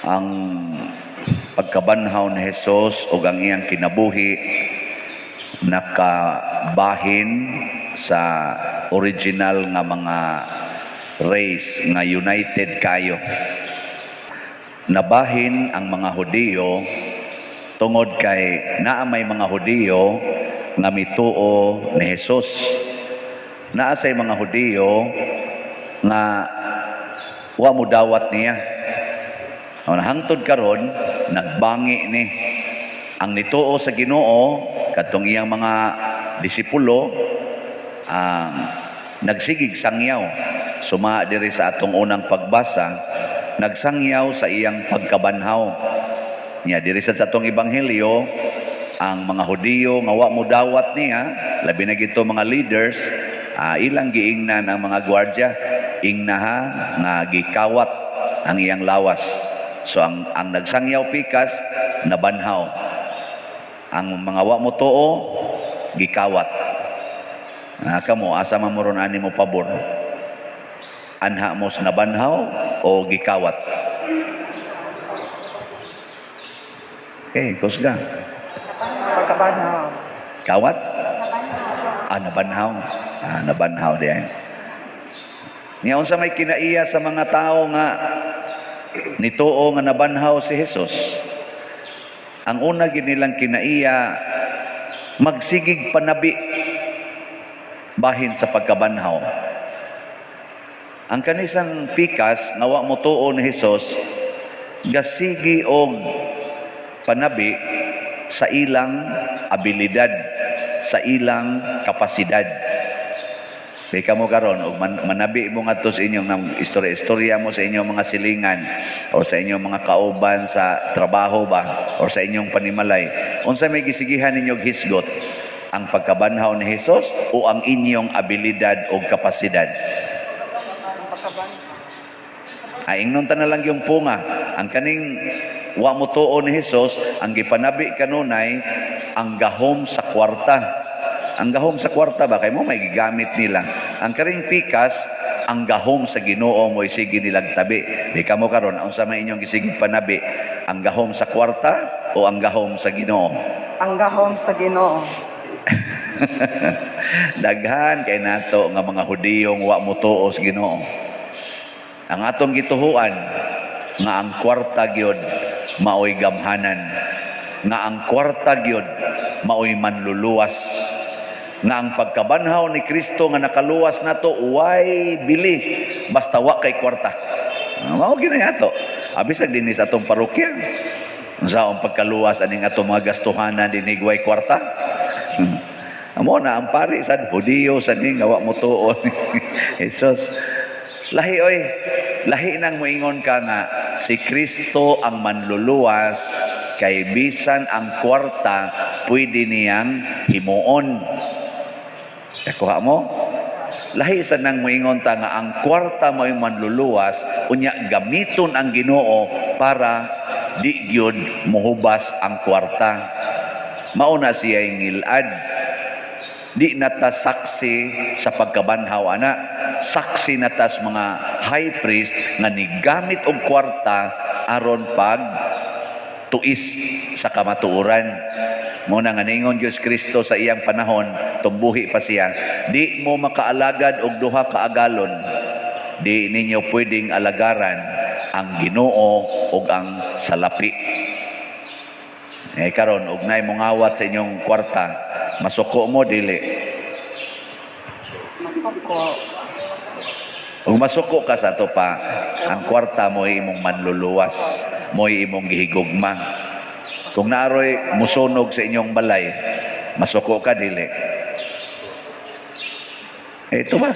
Ang pagkabanhaw ni Jesus ug ang iyang kinabuhi nakabahin sa original nga mga race nga united kayo. Nabahin ang mga Hudiyo tungod kay naa may mga Hudiyo nga mituo ni Jesus. Naa say mga Hudiyo nga wa mo dawat niya. O, hangtod karon nagbangi ni ang nituo sa Ginoo, kadtong iyang mga disipulo, ang nagsigig sangyaw suma diri sa atong unang pagbasa, nagsangyaw sa iyang pagkabanhaw niya. Diri sa atong ebanghelyo, ang mga Hudiyo nga wa mo dawat niya, labi na gito mga leaders, ilang giingnan ang mga gwardya, ingnaha nga gikawat ang iyang lawas. So ang nagsangyaw pikas, nabanhaw. Ang mga wa mo tuo, gikawat. Kamo, asa man mo ron ani mo pabor? Anha mo sa nabanhaw o gikawat? Okay, kusga. Pagkabanhaw. Kawat? Ah, nabanhaw. Ah, nabanhaw di ay. Niya, unsa may kinaiya sa mga tao nga nituo nga nabanhaw si Jesus? Ang una gid nilang kinaiya, magsigig panabi bahin sa pagkabanhaw. Ang kanisang pikas nga wa mo tuo ni Jesus, gasigi og panabi sa ilang abilidad, sa ilang kapasidad. Kay kamo karon og manabi mo ngadto sa inyong nang istorya-istorya mo sa inyong mga silingan o sa inyong mga kauban sa trabaho ba o sa inyong panimalay, unsa may gisigihan ninyo og hisgot? Ang pagkabanhaw ni Jesus o ang inyong abilidad o kapasidad? Pagkabanhaw. Ay, ingnon ta na lang yung punga. Ang kaning wa mo tuo ni Jesus, ang gipanabi kanunay ang gahom sa kwarta. Ang gahom sa kwarta ba kay mo may gigamit nila. Ang karing pikas, ang gahom sa Ginoo mo sige nilang tabi. Di kamo karon, unsa may inyong gisigig panabi? Ang gahom sa kwarta o ang gahom sa Ginoo? Ang gahom sa Ginoo. Daghan kay nato nga mga Hudiyong wa mo tuo sa Ginoo. Ang atong gituhuan nga ang kwarta gyud maoy gamhanan, nga ang kwarta gyud maoy manluluwas, nga ang pagkabanhaw ni Kristo nga nakaluwas nato way bili basta wa kay kwarta. Ah, mao gyud na ato. Abisag dinhi sa atong parokya. Unsa ang pagkaluwas aning atong mga gastuhanan dinhi way kwarta? Amo na ang pari sad Hudiyo sad ni nga wa mo tuo ni Jesus. Lahi oy, lahi nang moingon ka nga si Kristo ang manluluwas kay bisan ang kwarta pwede niyang himuon. Nakuha mo? Lahi sa nang moingon ta nga ang kwarta mo manluluwas, unya gamiton ang Ginoo para di gyud mohubas ang kwarta. Mauna siya ngilad. Di na ta saksi sa pagkabanhaw ana. Saksi na tas mga high priest nga nigamit og kwarta aron pag tuis sa kamatuoran. Mo na nga ningon Diyos Kristo sa iyang panahon, tumbuhi pa siya, di mo makaalagad og duha ka agalon. Di ninyo pwedeng alagaran ang Ginoo ug ang salapi. Eh karon og naay mongawat sa inyong kwarta, masuko mo dili? Masuko. Ug masuko ka sa ato pa, ang kwarta mo imong manluluwas, mo imong gihigugma. Kung naaroy musunog sa inyong balay, masuko ka dili? Eh, ito ba?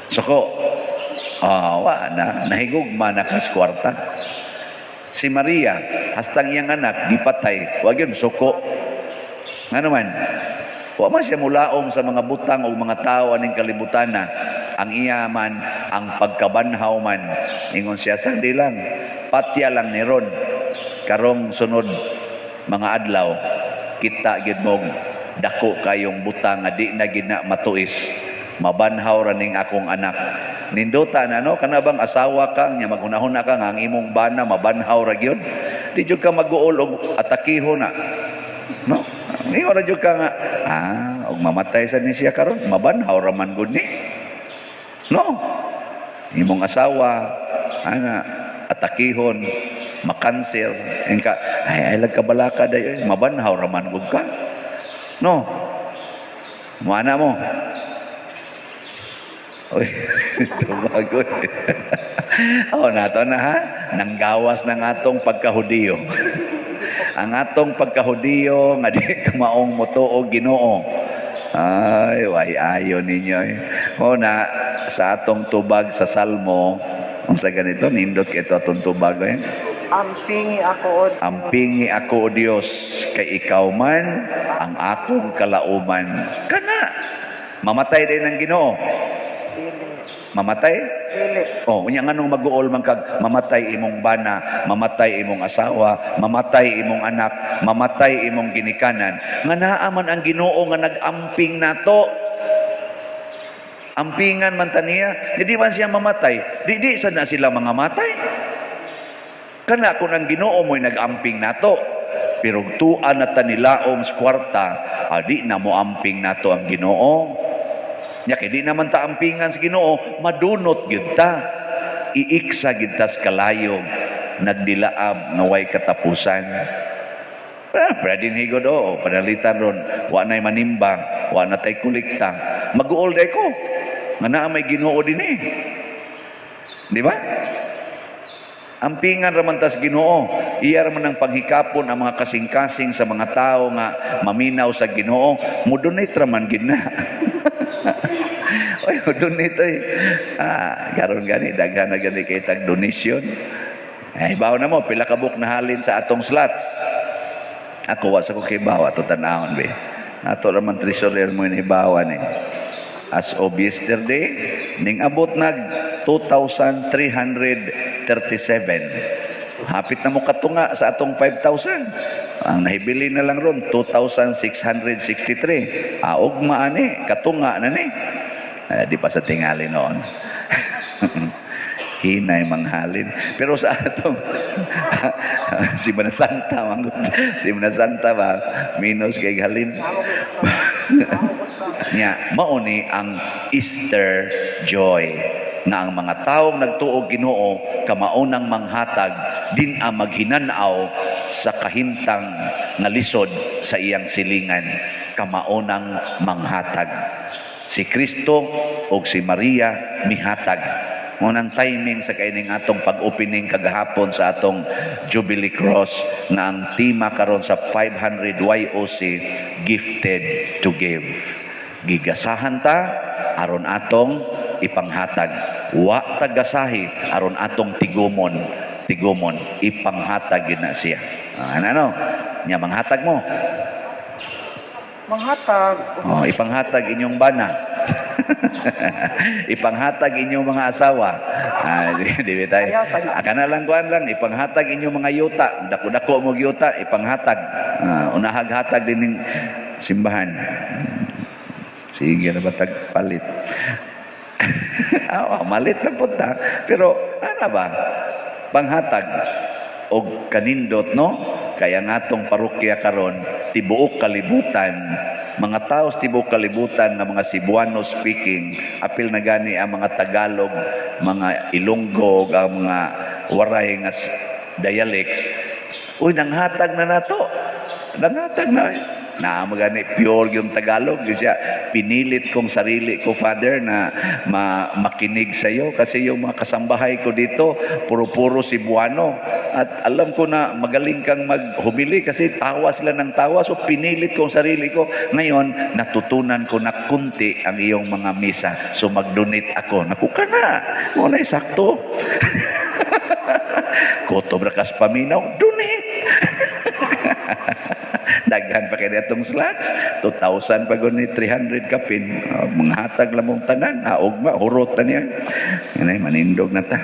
Suko. Ah, wa na nahigugma na kas kwarta. Si Maria, hastang iyang anak gipatay, wa gyud suko. Ngano man? Wa man siya mulaom sa mga butang o mga tao aning kalibutan na. Ang iya man, ang pagkabanhaw man. Ingon siya, sandi lang, patya lang ni ron. Karong sunod mga adlaw, kita gid mong dako kayong butang nga di na gid na matuis. Mabanhaw ra ning akong anak. Nindota na, no? Kana bang asawa ka nya maghunahuna ka nga ang imong bana mabanhaw ra gyud. Di jud ka maguol og atakiho na. No? Ingon ra jud ka nga, ah, og mamatay sa ni siya karon, mabanhaw ra man gud ni. No? Imong asawa, ana, atakihon, makanser, ka, ay, ay lagkabalaka dayon, mabanhaw ra man gud ka. No? Muana mo. Uy, tumagoy. Oh, nato na ha. Nanggawas ng atong pagkahudiyo. Ang atong pagkahudiyo nga di kamaong motuo Ginoo. Ay, way ayo ninyo eh. O na sa atong tubag sa Salmo, unsa ganito nindot kay ito atong tubag eh. Ampingi ako, O Diyos. Ampingi ako, O Dios, kay ikaw man ang akong kalauman. Kana mamatay din ang Ginoo. Dili. Mamatay? Dili. Oh, unya nganong maguol man kag mamatay imong bana, mamatay imong asawa, mamatay imong anak, mamatay imong ginikanan? Nga naa man ang Ginoo nga nag-amping nato. Ampingan man ta niya, di man siya mamatay. Di di sad na sila mga matay. Kana kung ang Ginoo mo'y nag-amping nato, pero tuan na ta nilaom sa kwarta, adi na mo amping nato ang Ginoo. Nya kay di naman ta ampingan sa Ginoo, madunot gyud ta. Iiksa gyud ta sa kalayog, nagdilaab nga way katapusan. Ah, pwede higod oo, panalitan ron, wa na'y manimba, wa na tay kolekta. Mag-uol day ko. Nga naa may Ginoo din eh. Di ba? Ampingan raman tas Ginoo. Iya raman ang panghikapon ang mga kasing-kasing sa mga tao nga maminaw sa Ginoo. Mo-donate raman gid na. Oy, mo-donate oy. Ah, karon gani daghan na gani kay tag donation. Ay, bawo na mo pila ka buok na halin sa atong slots. Ako wa sa ko kibaw ato tan-awon be. Ato raman treasurer mo inibawan eh. As of yesterday, ning abot nag 2,337. Hapit na mo katunga sa atong 5,000. Ang nahibili na lang ron, 2,663. Ah, ugma ani, katunga na ni. Eh, di pa sa tingali noon. Hinay manghalin. Pero sa atong si Santa, man, si Santa ba, minus kay halin. Nya, mao ni ang Easter joy nga ang mga taong nagtuo Ginoo kamaunang manghatag din ang maghinanaw sa kahimtang nga lisod sa iyang silingan, kamaunang manghatag. Si Kristo ug si Maria mihatag. Ngunang timing sa kaining atong pag-opening kagahapon sa atong Jubilee Cross nga ang tema karon sa 500 YOC, "Gifted to Give." Gigasahan ta aron atong ipanghatag. Wa ta gasahi aron atong tigumon, tigumon ipanghatag gid na siya. Ah, ano ano? Nya manghatag mo. Manghatag. Oh, ipanghatag inyong bana. Ipanghatag inyong mga asawa. Ah, di ba tayo? Ayaw, sayo. Ah, kana lang kuan lang, ipanghatag inyong mga yuta. Dako-dako mo yuta, ipanghatag. Ah, unahag hatag din ning simbahan. Sige na ba tagpalit? Ah, malit na punta. Pero ano ba? Panghatag og kanindot, no? Kaya nga atong parokya karon tibuok kalibutan, mga tao sa tibuok kalibutan nga mga Cebuano speaking, apil na gani ang mga Tagalog, mga Ilonggo, ang mga waray nga dialects. Uy, nanghatag na nato. Nanghatag na. Na gani pure yung Tagalog. Di siya, pinilit kong sarili ko, Father, na makinig sa iyo kasi yung mga kasambahay ko dito, puro-puro Cebuano. At alam ko na magaling kang maghumili kasi tawa sila ng tawa. So pinilit kong sarili ko. Ngayon, natutunan ko na kunti ang iyong mga misa. So mag-donate ako. Naku ka na. Wala, sakto. Kutob ra kas paminaw, donate. Daghan pa kay atong slots, 2,000 pa guni 300 kapin. Oh, manghatag lamong tanan, ah, ugma hurot na niya. Inay manindog na ta.